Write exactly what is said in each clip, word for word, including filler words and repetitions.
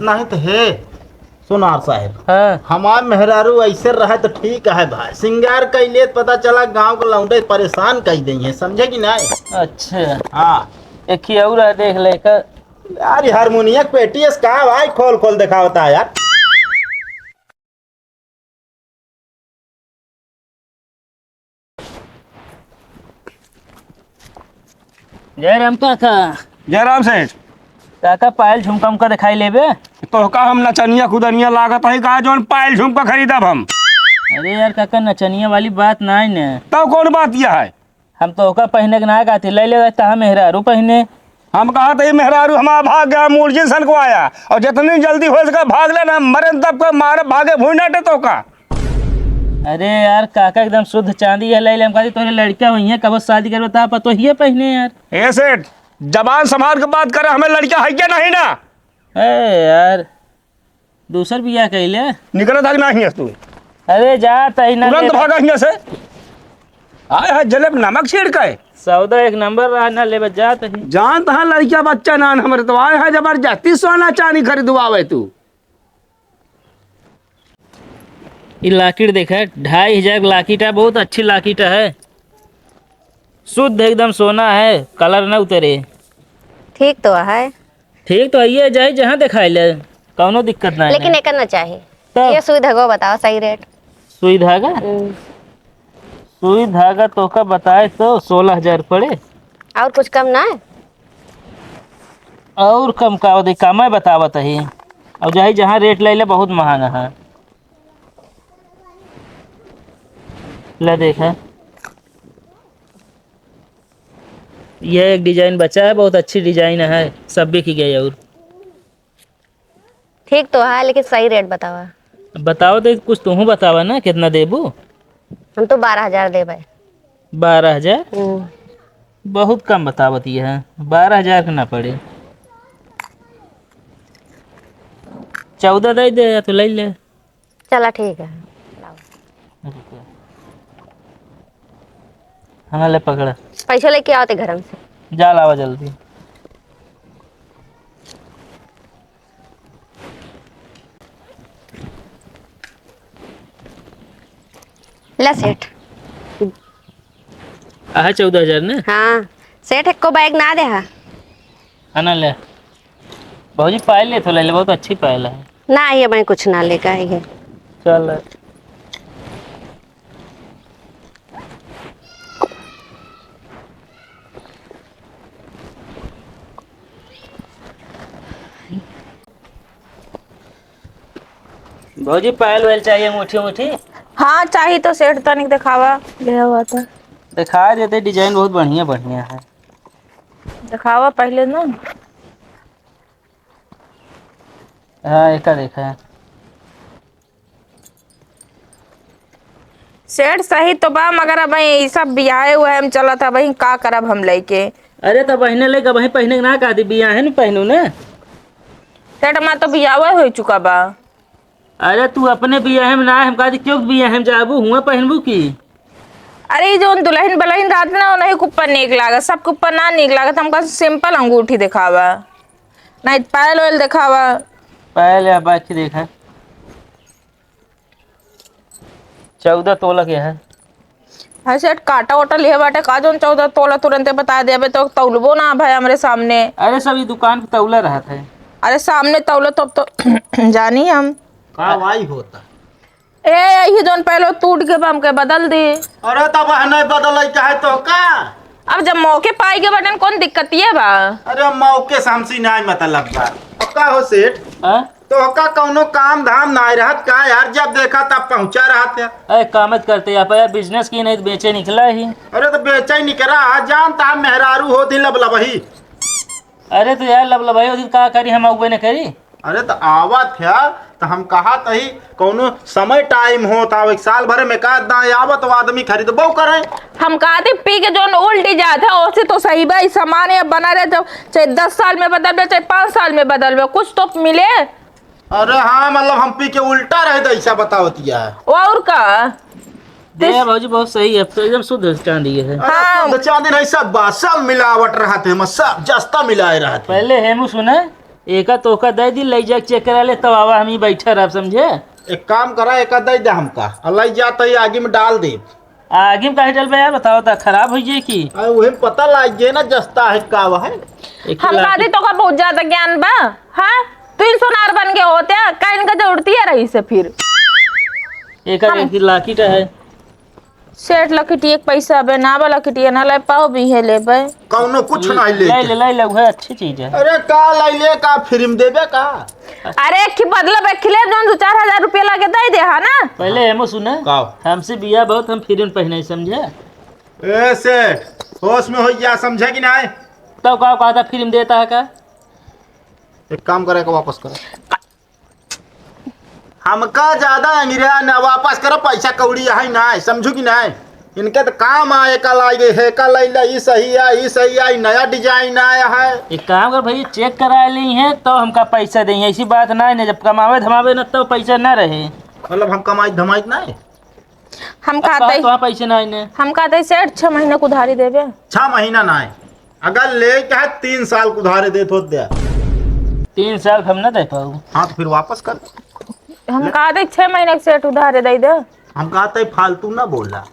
नहीं तो हे सोनार साहेब, हाँ। हमार मेहरारू ऐसे रहे तो ठीक है भाई, सिंगार कइ लेत पता चला गाँव के लौंडे परेशान कइ देइहैं, समझे कि नहीं? अच्छा। हाँ। एक ही और है, देख ले कर। यार, ये हारमोनिया के पेटी है, का भाई खोल खोल दिखावता है यार। जय राम काका। जय राम सेठ। काका, पायल झुमका उमका दिखाई लेबे। तोहका हम नचनिया कुदनिया लागत है का, जौन पायल झुमका खरीदब हम? अरे यार काका, नचनिया वाली बात नाहीं न। तब कौन बात यह है? हम तोहका पहिने के ना कहती, लइ ले तहाँ मेहरारू पहिने। हम कहा तो ये मेहरारू हमारा भाग गया, मूर्जिन सन को आया, और जितनी जल्दी हो सका भाग लेना, मरे तब का मारे भागे भूल नाटे तोहका। अरे यार काका, एकदम शुद्ध चांदी है, लइ ले। हम कहती तोहरे लड़का हुई है, कब शादी करबे ता पतोहिए पहिने यार। ए सेठ, जबान संभाल के बात कर, हमें लड़का है क्या नहीं ना? ए यार, दूसर बियाह कइले। निकलत है कि नाहीं है तू? अरे जात ही ना तुरंत लेबे। भागा हियां से। आए है जलेब नमक छिड़के। सौदा एक नंबर रहा, ना लेबे जात ही। जानत है लड़का बच्चा नान हमरे, तो आए है जबरदस्ती सोना चांदी खरीदवावे तू। ई लाकिट देखा, ढाई हजार के लाकिट है, बहुत अच्छी लाकिट है, शुद्ध एकदम सोना है, कलर ना उतरे। ठीक तो है। ठीक तो है, जाई जहाँ देखाई ले, कौनो दिक्कत ना है। लेकिन एकर ना चाही। तो ये सुई धागो बताओ सही रेट। सुई धागा? हम्म। सुई धागा तोहका बताए तो सोलह हजार पड़े। और कुछ कम ना है? और कम का होते, कम है बतावत ही। और जाई जहाँ रेट लइ ले, बहुत महंगा है। ले देखा, यह एक डिजाइन बचा है, बहुत अच्छी डिजाइन है, सब बिक गए। और ठीक तो है, लेकिन सही रेट बतावा। बताओ तो, कुछ तुहू बतावा ना, कितना देबू? हम तो बारह हजार देबे। बारह हजार? हम्म। बहुत कम बतावत ये है, बारह हजार के ना पड़े, चौदह दे दे या तो ले ले। चला ठीक है, लाओ। रुको। हाँ, ले पकड़ा। पैसा लेके आओ ते घर में से। जा लावा जल्दी। ला सेठ। आहा, चौदह हजार ने? हाँ, सेठ एको बैग ना दे हा। आना ले। भौजी पायल ले तो ले ले, बहुत अच्छी पायल है। ना, ये मैं कुछ ना लेकर आई है। चल। भौजी, पायल वायल चाहिए, अंगूठी, अंगूठी? हाँ, चाहिए तो सेठ तनिक दिखावा, ले हुआ तो। दिखा देते, डिजाइन बहुत बढ़िया, बढ़िया है। दिखावा पहले ना। हाँ, एका देखा है। सेठ सही तो बा, मगर अब ई सब बियाहे उहे में चलत है, अब का करब हम लइके? अरे, तो बहिने लइके वहीं पहिने के ना कहा थी, बियाहे में पहनू ने। सेठ, हमार तो बियाहे हो चुका बा। अरे, तू अपने बियाहे में ना, हम कहा थी, क्यों बियाहे में जाबू, हुआ पहनबू की? अरे, ई जौन दुलहिन बलहिन रहत ना, उन्हीं के ऊपर नीक लागत, सबके ऊपर ना नीक लागत। हमका सिंपल अंगूठी दिखावा, नहीं पायल वायल दिखावा। पायल या बाकी देखा। चौदह तोला के है। अरे सेठ, काटा ओटा लिहे बाटे का, जौन चौदह तोला तुरंते बता देबे तो तौलबो ना भाई हमरे सामने। अरे सब ई दुकान पे तौला रहत है। अरे सामने तौला तब तो जानी हम। का वाई होता? ए, यही जौन पहले टूट के बा, हमके बदल दे। अरे तब है नहीं बदल है, चाहे तो का? अब जब मौके पाई के बटन, कौन दिक्कत ये बा? अरे मौके से हमसे नहीं मतलब बा। अब का हो सेठ? हाँ? तोहका कौनो काम धाम नाय रहत का यार? जब देखा तब पहुँचा रहत है। अरे काम करते आप यार, बिजनेस की नहीं तो बेचे निकला ही। अरे तो बेचे ही निकला, जानता है मेहरारू होती लबलबही। अरे तो यार लबलबही होती का करी, हम अउबे न करी। अरे तो आवत है तो हम कहा तही कौनो समय टाइम होत है, एक साल भर में का दाएं आवत वो आदमी खरीदबो करे। हम कहा थे पी के जौन उल्टी जात है, ओसे तो सही बा, ई सामान ये बना रहे तो चाहे दस साल में बदल बे, चाहे पाँच साल में बदल बे, कुछ तो मिले। अरे हाँ, मतलब हम पी के उल्टा रहे तो ऐसा बतावतिया है। और का? दे भौजी, बहुत सही है, तो एकदम शुद्ध चांदी है। अरे हाँ। शुद्ध चांदी नहीं, सब बा, सब मिलावट रहत है, हम सब जस्ता मिलाए रहत है। पहले हेमू सुने, एका तोहका दे दी, लइ जाके चेक करा ले, तब आवा, हम ही बैठा रहब, समझे? एक काम करा, एका दे दे हमका, और लइ जा तो ये आगी में डाल दे। आगी में काहे डालबे यार, बताओ तो, खराब हो जाए की? अरे वही पता लाग जाए ना, जस्ता है का वह है। एक हम लाख कहा दी तोका बहुत ज्यादा ज्ञान बा, हाँ? तू ही सोनार बन के होते, का इनका जरूरत ही रही से फिर? एका हाँ। एक लाकिट है। सेठ लकिटिया के पैसा बे ना बा, लकिटिया ना ले पाओ भी है लेबे। कौनो कुछ ले, नहीं ले। ले, ले, ले, उहे अच्छी चीज है। अरे का ले ले, का फ्री में देबे का? अरे एक ही बदला एक खिले जौन दो चार हजार रुपया लागे दे दे, हाँ ना? पहले एमो सुना। का? हमसे बिया बहुत हम फ्री में पहने, समझे? ए सेठ, होश में हो जा, समझे कि नहीं? तो का कहता फ्री में देता है का? एक काम करे का वापस करो। हमका ज्यादा अंगिरा न वापस करो, पैसा कौड़ी है ना, समझू कि नहीं? इनके तो काम आए का लागे है, का लैला, ई सही है, ई सही है, ई नया डिजाइन आया है। एक काम कर भैया, चेक करा ली है तो हमका पैसा दे, ऐसी बात ना है, जब कमावे धमावे ना तो पैसा ना रहे। मतलब हम कमाई धमाई ना है? हम अब कहते कहा ही, तो पैसे ना आइने। हम कहते ही सेठ छह महीने को उधारी देबे। छह महीना ना है, अगर ले के है तीन साल को उधारे देत होत दे। तीन साल हम ना दे पाऊ। हाँ, तो फिर वापस कर। हम ले। कहते ही छह महीने के सेठ उधारे दे दे। हम कहते ही फालतू ना बोला।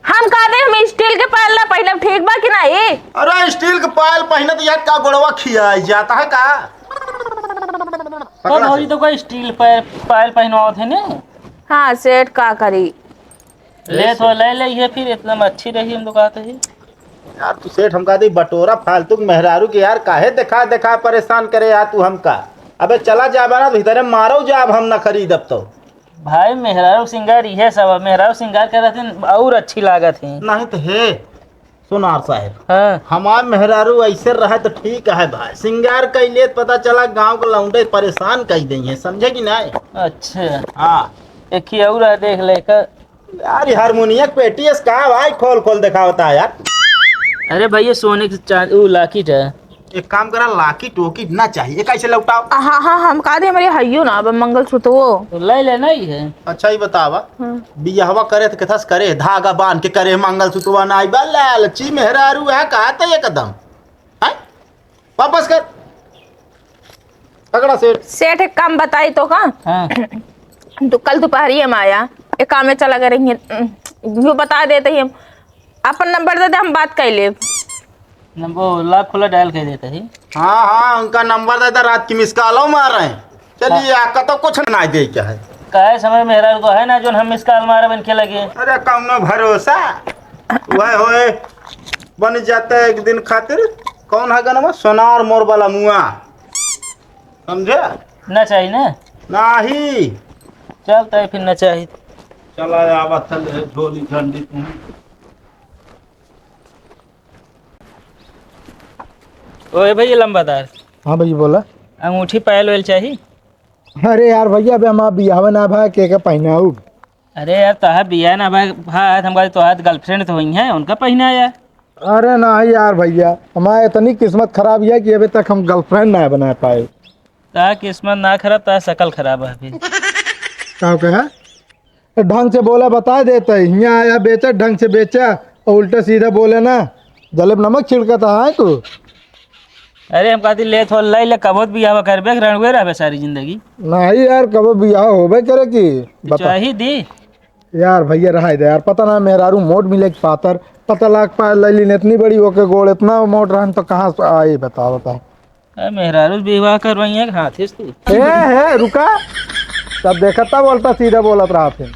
हम कहते ही हम स्टील के पायल ना पहने, ठीक बा कि नहीं? अरे, स्टील के पायल पहने तो यार का गोड़वा खिया जाता है का? तो पकड़ा भौजी से। तो कोई स्टील पायल, पायल पहनवावत है ने? हाँ सेठ, का करी? ले तो ले ले, ये फिर इतना में अच्छी रही, हम तो कहते ही। यार तू सेठ, हम कहते ही बटोरा फालतू के मेहरारू के यार, काहे देखा देखा परेशान करे यार तू हमका। अबे चला जा बना, भीतरे मारो जा, अब हम ना खरीदब तो। भाई मेहरारू सिंगार इहे सब है, मेहरारू सिंगार करत हैं और अच्छी लागत है। नहीं तो हे सोनार साहेब, हाँ। हमार मेहरारू ऐसे रहे तो ठीक है भाई, सिंगार कैले तो पता चला गाँव के लौंडे परेशान कर देंगे, समझे कि नहीं? अच्छा। हाँ। एक ही और है, देख ले कर। यार, ये हारमोनिया के पेटी है, का भाई खोल खोल दिखावता है यार। अरे भाई, ये सोने की चांदी, वो लॉकेट है। एक काम करा, लॉकेट वॉकेट ना चाहिए, कैसे लौटाओ? हाँ, हाँ, हम कहा दे, हमारे हइयो ना, अब मंगलसूत्र वो। तो ले लेना ही है। अच्छा, ये बतावा, हाँ। बियाहवा करे तो कथस करे, धागा बांध के करे, मंगलसूत्रवा ना आई बा, लालची मेहरारू है, कहा तो एकदम। हैं? वापस कर। पकड़ा सेठ। सेठ, एक काम बताई तो का? हाँ। तो कल दोपहरिया में आया, एक काम में चला गए रही, जो बता देते ही हम। अपन नंबर दे दे, हम बात कर लेब। नंबर लाख खुला डायल कर देते ही। हाँ, हाँ, उनका नंबर दे दे, रात की मिस कॉलो मार रहे हैं। चलिए, हाँ। आपका तो कुछ ना दे क्या है? काहे समय मेहरारू को है ना, जोन हम मिस कॉल मारब इनके लगे। अरे, कौनो भरोसा? वह होए, बन जाता है एक दिन खातिर। कौन है गाना? सोनार मोर वाला मुआ। समझे? ना चाहिए ना? नाही। चल, तय फिर ना चाहिए। चला, आवत है, ले, झोली झंडी तू। ओए भैया लंबादार। हाँ भैया, बोला। अंगूठी पायल वायल चाही? अरे यार भैया, अबे हमार बियाहवे ना भा, के के पहिनाऊ? अरे यार, तोहार बियाह ना भा, भा, हम कहते तोहार गर्लफ्रेंड तो हुई है, उनका पहिना यार। अरे नहीं यार भैया, हमार इतनी किस्मत खराब है कि अबे तक हम गर्लफ्रेंड ना बना पाए। तोहार किस्मत ना खराब, तोहार शकल खराब है अभी। का कहा? ढंग से बोला, बता देते, हियाँ आया बेचा, ढंग से बेचा, और उल्टा सीधा बोले ना, जलेब नमक छिड़कता है तू। अरे हम कहती ले थो ले ले, कबो बियाह करबे, रणुए रहबे सारी जिंदगी। नहीं यार, कबो बियाह होबे करे की? बता। चाही दी। यार भैया रहा दे यार, पता ना मेहरारू मोट मिले की पातर, पता लाग पाए लैलिन इतनी बड़ी होके गोड़ इतना मोट रहन तो कहाँ से आई, बता, बता। अरे मेहरारू बियाह करवाई है हाथी से तू। ए, हे, रुका। तब देखा, तब बोलता, सीधा बोलत रहा फिर।